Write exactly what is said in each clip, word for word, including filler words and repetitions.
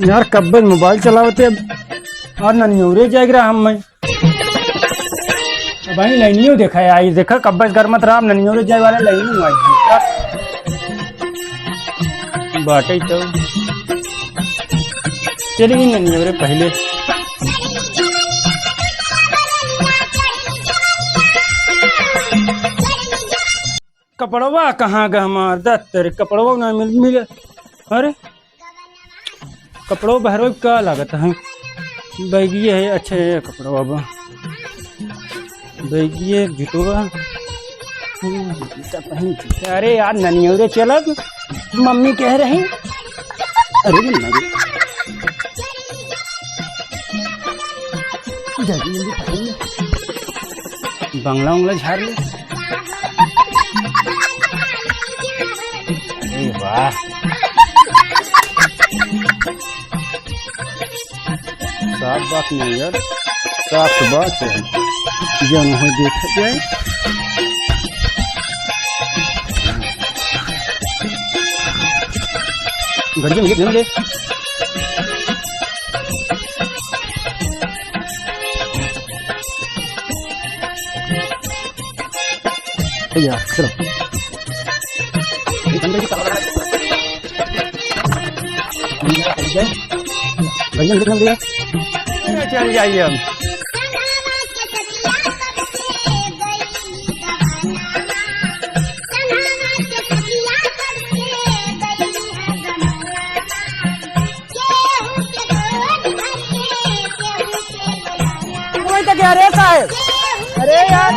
यार, कब्बे मोबाइल चलावते अब। और ननियोरे जाए रहा हम मैं। अब भाई, लाइनियो देखा है, आई देखा, कब्बे गरमत रहा, अब ननियोरे जाए वाला लाइनियो आई है। बाटे तो चली गई ननियोरे पहले। कपड़वा कहाँ गा हमार? दत्तर कपड़वा ना मिल, मिले। अरे, कपड़वा बहरवा का लागत है? बैगिए है, अच्छा, ये कपड़वा बा। बैगिए, जूतवा। हम्म, जूता पहन के। अरे यार, ननियोरे चलब, मम्मी कह रही। अरे, मम्मी। जल्दी, जल्दी पहन। बंगला उंगला झाड़ ले। अरे वाह। साफ बात नहीं यार, साफ बात है। जौन हो देख जाए। घड़िया में घूम ले। भैया, चलो। भैया, निकल भैया। चल जाइए हम। कोई तो कह रहे साहब, अरे यार,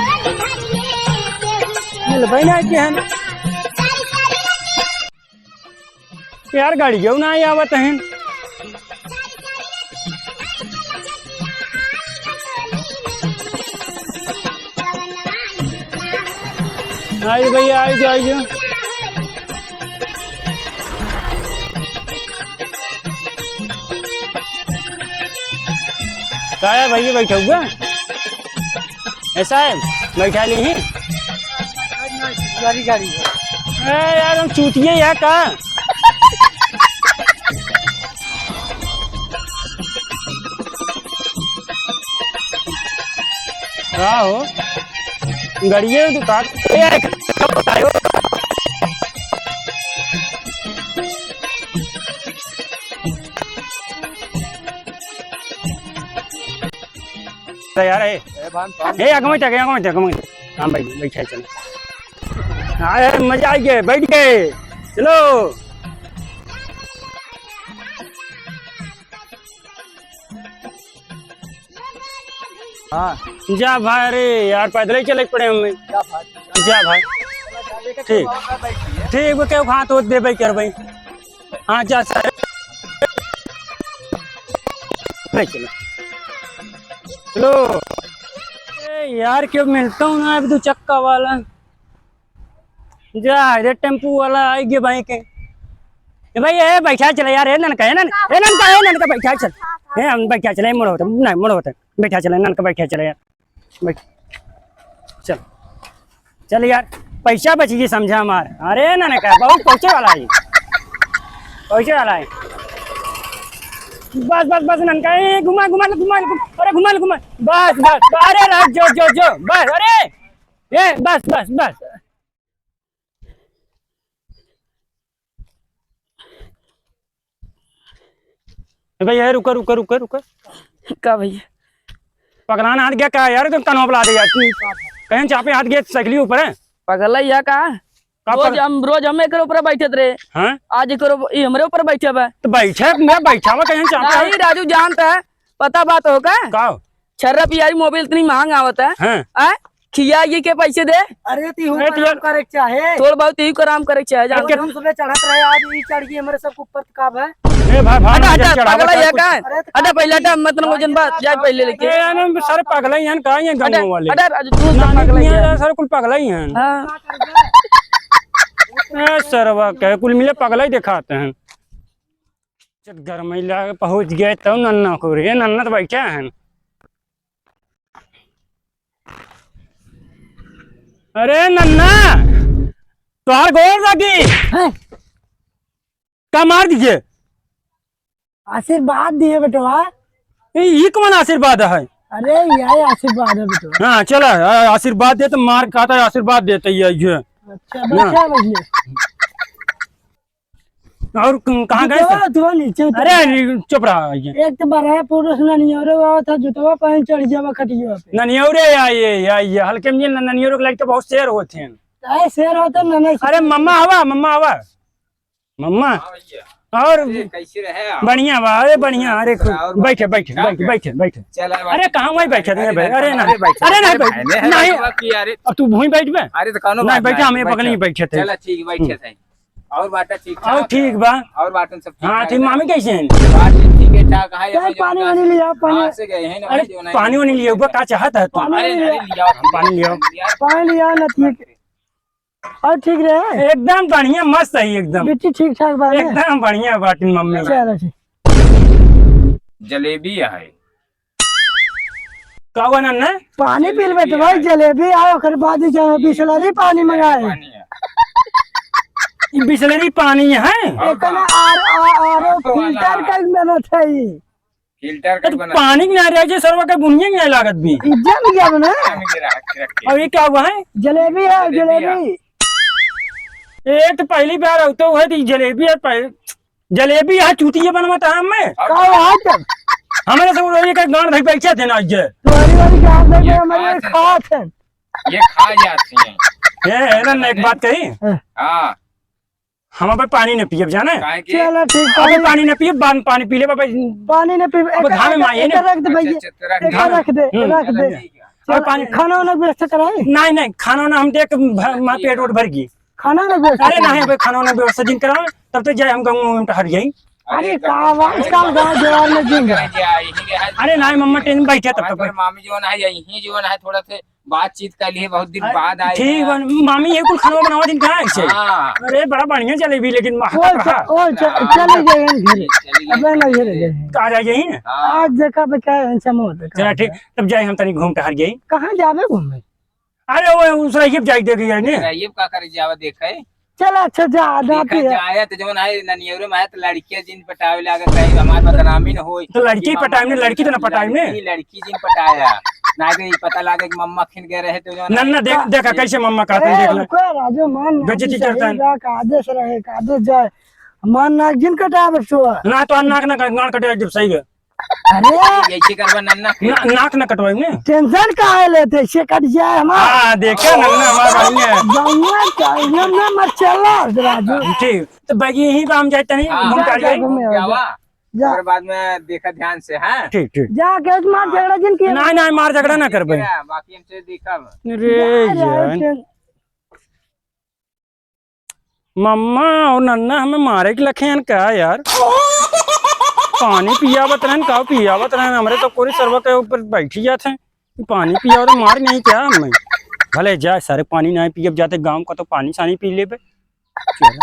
मिलबे ना के हन। यार, गाड़ी क्यों ना आवत हन? आई भैया, आई जाओ, आई जाओ। का है भैया, बैठा हुआ? ऐसा है, बैठा ली ही। गाड़ी, गाड़ी है। ए यार, हम चूतिए या का? का हो? गड़िए दुकान। ए, यार, ए। ए, आगे मत, आगे, आगे मत, आगे मत। हाँ भाई, बैठा चल। हाँ यार, मजा आ गया, बैठ गए। चलो। हाँ। जा भाई, अरे यार, पैदल ही चले के पड़े हमें। जा भाई। जा भाई। ठीक। ठीक, वो क्या हाथ होत दे भाई, कर भाई। हाँ, जा सर। भाई, चलो। चलो। ए यार, क्यों मिलता हूँ ना अब दो चक्का वाला? जा, अरे टेम्पू वाला आई गए भाई के। ए भाई, ए बैठा चले यार, ए ननका, ए नन-, ए ननका, ए ननका बैठा चल। ए हम बैठा चले, मुड़ होते, नहीं, मुड़ होते। बैठा चले, ननका बैठा चले यार। बैठ। चल। चल यार, पैसा बच गई समझा हमार। अरे ननका, बहुत पहुँचे वाला है। पहुँचे वाला है। बस, बस, बस ननका, ए, घुमा, घुमा, घुमा, घुमा, अरे घुमा, घुमा। बस, बस, अरे राज, जो, जो, जो, बस, अरे। ए, बस, बस, बस। ए भैया, रुका, रुका, रुका, रुका। का भैया? पगलान हाथ गया का यार, तुम तनवा बुला दे यार। तू कहीं चापे हाथ गया साइकिल ऊपर है? पगला या का? का रोज पग- हम, रोज हम एकरे ऊपर बैठत रहे। हाँ? आज एकरे ऊपर, ई हमरे ऊपर बैठे बा। तो बैठे, मैं बैठा हुआ कहीं चापे नहीं, हाथ। राजू जानता है, पता बात हो का? का? छर्रा पियारी मोबिल इतनी महंग आवत है। हाँ। आ? खिया ये के पैसे दे। अरे ती हूँ ए, आराम करे के चाहे। थोड़ बहुत ही आराम करे के चाहे, जान। अरे, हम सुबह चढ़त रहे, आज ई चढ़ गई हमरे सब ऊपर का बा। ए भाई, भाई, हटा, हटा, पगला या का? अरे, तो हटा, पहले हटा, मत ना वजन बात, जाए पहले लेके। ए, यार, हम सारे पगला ही हैं, कहाँ हैं गाँव वाले? हटा, हटा, आज तू ना, पगला ही है। सारे कुल पगला ही हैं। हाँ। ए, सरवा के कुल मिले पगला ही दिखाते हैं। चट गरमैला पहुँच गए तब नन्ना को रे, नन्ना तो बैठा है। अरे नन्ना, तोहार गोड़ लगी। हैं? का मार दीजिए? आशीर्वाद दिए बेटवा। ए, ई कौन आशीर्वाद है? अरे, यही आशीर्वाद है बेटवा। हाँ, चला, आ, आशीर्वाद दे तो मार खाता है, आशीर्वाद देते ही है ये। अच्छा, हाँ। बैठा, बैठ ले। और क-, कहाँ गए जुतवा थे? उतवा नीचे उतर। अरे, चुप रहा ये। एक तो बड़ा पुरुष ननियोरे हुआ था, जुतवा पहन चढ़ जावा खटिया पे। ननियोरे या ये, या ये, हल्के में ये न-, ननियोरे के लड़के बहुत शेर होते हैं। काहे शेर होते हैं, ननियोरे अरे, मम्मा आवा, मम्मा आवा। मम्मा, हाँ भैया। और अरे, कैसे रहे आप? बढ़िया बा, अरे बढ़िया, अरे और बैठे, बैठे, क्या बैठे, कर- बैठे, बैठे। चला, अरे कहाँ वहीं बैठे थे अरे, भाई? अरे ना, अरे, बैठे, अरे ना, अरे, बैठे, बैठे, नहीं, नहीं, अरे, अरे, अरे, अरे, अब तू वहीं बैठ बे। अरे तो कौनो नहीं, बात बैठे, नहीं, हम ये बैठे। बगल में बैठे थे। चला ठीक, बैठे हम्म। थे। और बाटा ठीक और ठाक ठीक है? बा। और बाटन सब ठीक हाँ, ठाक ठीक, है? मामी कैसे हैं? बात ठीक है, ठाक है, क्या अभी जो पानी है वानी ना, लिया, पानी? कहाँ से गए हैं ना, अरे, अभी जो ना पानी वानी लिया, वो का चाहता है तू? पानी अरे, लिया। अरे, लिया, पानी लिया। लिया। पानी लिया ना, ठीक। और ठीक रहे? एकदम बढ़िया, मस्त है एकदम। बिट्टी ठीक ठाक बा ने? एकदम बढ़िया बाटिन मम्मी। चलो ठीक। जलेबी है। का हुआ नन्ना? पानी पी लेबे तो भाई, जलेबी है, ओकर बाद ही जाए बिसलरी पानी मंगाए। पानी है। ई बिसलरी पानी है? एतना आर, आ, आर ओ फिल्टर कइल बनत है ई। फिल्टर ए, तो कइल बनत है। पानी के ना रहे जे सरवा के बुनिया के ना लागत भी। इज्जत गया बना। पानी के रख, रख के। और ये का हुआ है? जलेबी है, जलेबी है। जलेबी। एक तो पहली बार आउतो है तो जलेबी है, पहले जलेबी है, चूतिया बनवाता है हमें। का हुआ है तब? हमारे से वो एक गांड धई बैठे थे ना आज। तोरी वाली गांड धई ये हमारे खात है। खात है। ये खा जाती हैं। ए, ए, ना, ना, एक बात कही। हाँ। हाँ। हम अबे पानी न पियब, जाने? काहे के? चलो, ठीक, अबे पानी पानी न पियब, बाद में पानी पी लेब, अबे। पानी न पीब, अब एक, घामे एक, में आइए एक ना। रख दे भैया। अच्छा, अच्छा, रख दे। एक घामे। रख दे, हम्म। रख दे। और चलो, पानी खाना वाना व्यवस्था कराई? नहीं, नहीं, खाना वाना हम देख, भ-, हमार पेट वोट भर गई। खाना वाना व्यवस्था अरे कराई? नहीं, अबे खाना वाना व्यवस्था जिन कराओ, तब तो जाए हम गाँव में टहर जाई। अरे, अरे, का आवाज, आजकल गाँव जवार में जिन अरे, जाए, यही के है। अरे नहीं, मम्मा, टेंशन बैठे तब हमारे तक। पर मामी जो ना है, यही जो ना है, थोड़ा से बातचीत कर लिए, बहुत दिन अरे, बाद आए ठीक हैं। बा, मामी ये कुल खाना बनावा दिन कहाँ है से? हाँ। अरे, बड़ा बढ़िया जलेबी, लेकिन महक ओए, रहा। च-, ओए, च-, हाँ। चले गए हैं घरे। चले गए। अबे ना घरे गए हैं। आ जाइए ही ना। हाँ। आज देखा बे क्या है, ऐसा मत देखा। चला ठीक, तब जाए हम तनी घूम टहर जाई। कहाँ जाबे घूमे? अरे, वो उसरा ये जाई देख जाए ने। ये का करे जावा देखे? चल, अच्छा, जा, देखा जाती है। जाए तो जौन है, ननियरे में है, तो लड़कियां जिन पटावे लागे, कहीं हमार बदनामी न होई। तो लड़की कि पटावे ने, मम्मा लड़की तो ना पटावे ने। लड़की, लड़की जिन पटाया। ना कि पता लागे कि मम्मा खिन गए रहे, तो जौन ना, है। ना, देख, देखा, ए, कैसे मम्मा कहते हैं, ए, देख ले। रुको, राजू, मान ना, बेइज्जती सही करता है। बा, का आदेश रहे, का आदेश जाए। मान ना, जिन कटावे सो। ना, तो नाक ना, नाक कटे, जब सही है। अरे! यही करबा नन्ना के। ना, नाक ना कटवाई ने। टेंशन काहे लेते? से कट जाए हमार। हाँ, देखे नन्ना हमार बढ़िया है। गौवा का, नन्ना मत चला, राजू। ठीक, तो बैगी यहीं पे हम जाए तनी, हाँ, घूम जा, के आ जा, जाए। घूमे आओ, जा। जा। ओकर बाद में देखा ध्यान से, हाँ? ठीक, ठीक। जा, के मार झगड़ा जिन किया। नहीं, नहीं, मार झगड़ा ना करबे। बाकी हमसे देखा। अरे जा, जा, यार। टें- मम्मा और नन्ना हमें मारे के लखे हैं का यार? पानी पियावत रहन, का पियावत रहन, हमरे तो कोरी सरवा के ऊपर बैठी जात हैं। पानी पियावत मार नहीं क्या हमें? भले जाए सारे, पानी नहीं पियब, जाते गाँव का तो पानी सानी पी लेबे। चलो।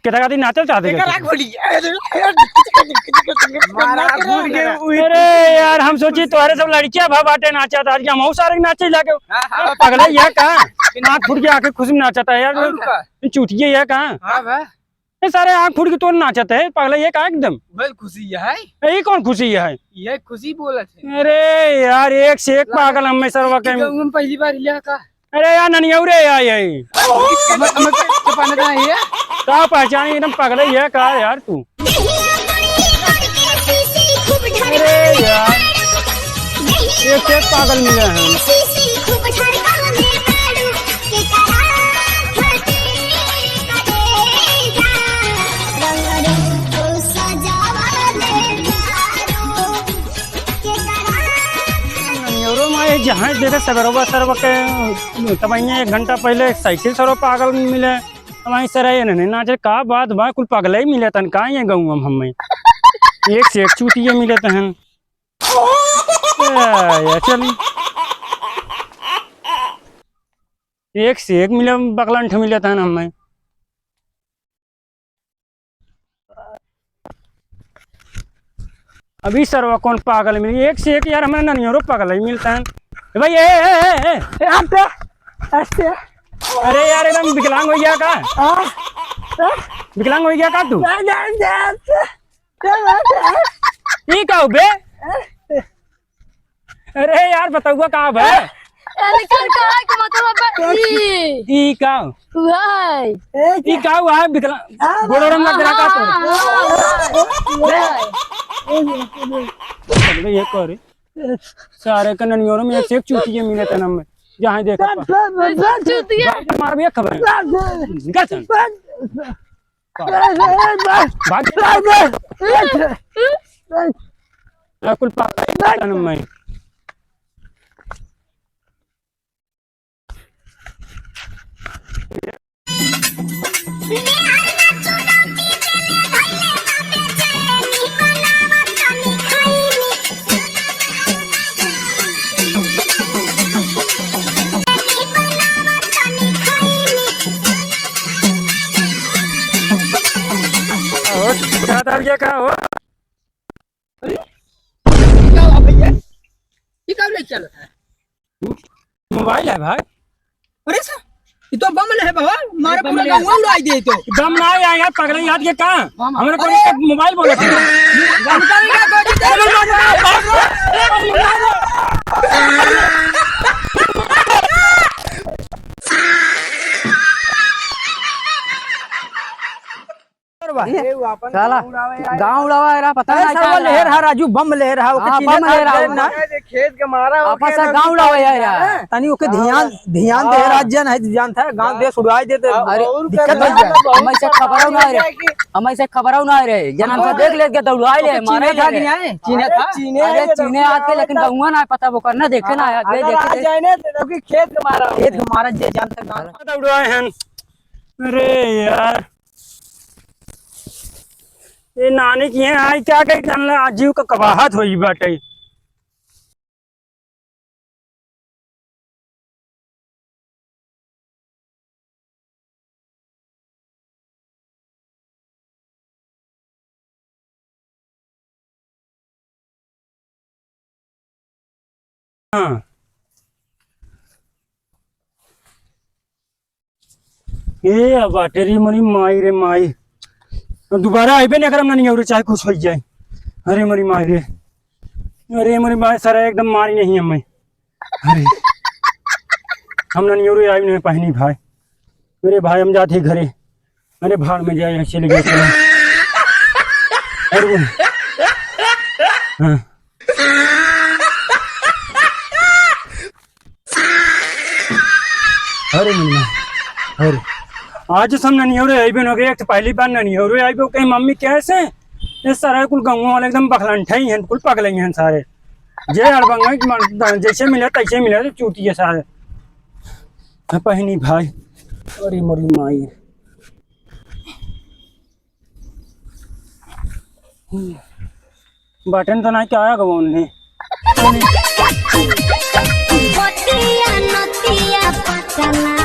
केटा खातिर नाचल चाहते एकर करते। आँख फूट गया। मारा फूट गया, उही अरे यार, हम सोची तोहरे सब लड़किया भा बाटे नाचा था, हम सारे नाचे लागे। हाँ, हाँ। पगला ये का? आँख फूट के आके खुशी में नाचा था यार। और का? चूतिया ये का? हाँ बा। ये सारे आँख फूट के तोर नाचत है, पगला ये का एकदम? बहुत खुशी है। ये कौन खुशी है? ये खुशी बोलत है। अरे यार, एक से एक पागल हमें सरवा के। गाँव में पहली बार लिया का? अरे यार, ननियौरे आई है। हमें, हमें चपाने का नहीं है? का पहचान, एकदम पगला ही है का यार तू? अरे यार, एक से एक पागल मिले हैं। ननियौरो माँ, जहाँ देखा सवेरवा सरवा के, तब यहाँ एक घंटा पहले साइकिल सरवा पागल मिले। हमारी सराय नहीं नाचे, का बात बा, कुल पगला ही मिलत हन का ये गाँव में हमें? एक से एक चूतिया मिलत हन। ए, ये चली। एक से एक मिले, बकलंठ मिलत हन हमें। अभी सरवा कौन पागल मिली, एक से एक यार, हमारे ननियरो पागल ही मिलत हन। ए भाई, ए, ए, ए, ए। ए, आस्ते, आस्ते। अरे यार, एकदम विकलांग होइ गया का? हाँ? हाँ? विकलांग होइ गया का तू? नहीं, नहीं, नहीं, आस्ते। क्या बात है? ई का हो बे? अरे यार, बतउआ का बे? एनकर का है के मतलब बा ई? ई का? उहाई। ई का हुआ है बिकला-, हाँ, गोड़ों में लग रहा का तोर? हाँ, हाँ, हाँ। अरे ये करे। सारे के ननियोरों में एक से एक चूतिया मिलत हन हमें। जहाँ देखा बस, बस, बस, बस। चूतिया। मार भी एक खबर। बस, बस। निकल चल। बस, बस। भाग। कुल पागल है मैं। और का दाल ये का हो? अरे, का हुआ भैया? ये का लेके चलत है? मोबाइल है भाई। अरे सर, ये तो बम है बाबा, मारे अरे बम पूरा ले। गाँव उड़ाई दे तो। बम ना आया यार, पगला याद ये का? बम। हमरे को अरे। एक मोबाइल बोले थे। बम का भी क्या कर देते? बा। ये साला गाँव उड़ावे आए। गाँव उड़ावा आए रहा, पता अरे ना साला क्या ले रहा। रहा राजू, बम ले रहा, ओके हाँ, चीने बम ले रहा, था, ओके। ना। खेत के मारा, आपस ओके, में गाँव उड़ावा आए रहा। तनी ओके ध्यान, ध्यान दे हाँ। राजन है, जानता है, गाँव हाँ। देश उड़ाए देते। अरे, और दिक्कत कर हो जाए। बहुत हमें से खबर ना रहे। कि हम ऐसे खबर ना रहे। जन हमसे हाँ। देख लेत के दौड़ाए ले, ओके मारे चीने था ले कि ले। नहीं? चीने अरे था? चीने अरे है, चीने तो आके, लेकिन गाँव ना पता वो करना, देखे ना, हाँ, अगले अगर देखे आ थे। जाए ना, तो ओके खेत के मारा। खेत के मारा जे जानता है, गाँव। दौड़ाए हैं। अरे यार, ये नानी की है, आई क्या कही जानला, आज जीव का कबाहत होई बाटे। हाँ। ए, अब बाटे रे मोरी माई रे माई। अब दोबारा आइबे ना करम ना ननियौरे, चाहे कुछ होइ जाए। अरे मोरी माई रे। अरे मोरी माई, सारा एकदम मारी नहीं हमें। अरे। हम ना ननियौरे आइब नहीं पहनी भाई। अरे भाई, हम जाते घरे। अरे भाड़ में जाए, ऐसे लगे चलो। अरे वो। हाँ। अरे मम्मा, अरे। आज से हम ननियौरे आइबे न करे, एक तो पहली बार ननियौरे आइबे, कहीं मम्मी कैसे? ये सारा कुल गाँव वाले एकदम बखलंठा ही हैं, कुल पगले ही हैं सारे। जे अड़बंगा कि मन-, जैसे मिले तैसे मिले, तो चूतिया सारे। हाँ, पहनी भाई। अरे मोरी माई। बटन तो नहीं क्या आया गवा उन्हें। बतिया नतिया पटना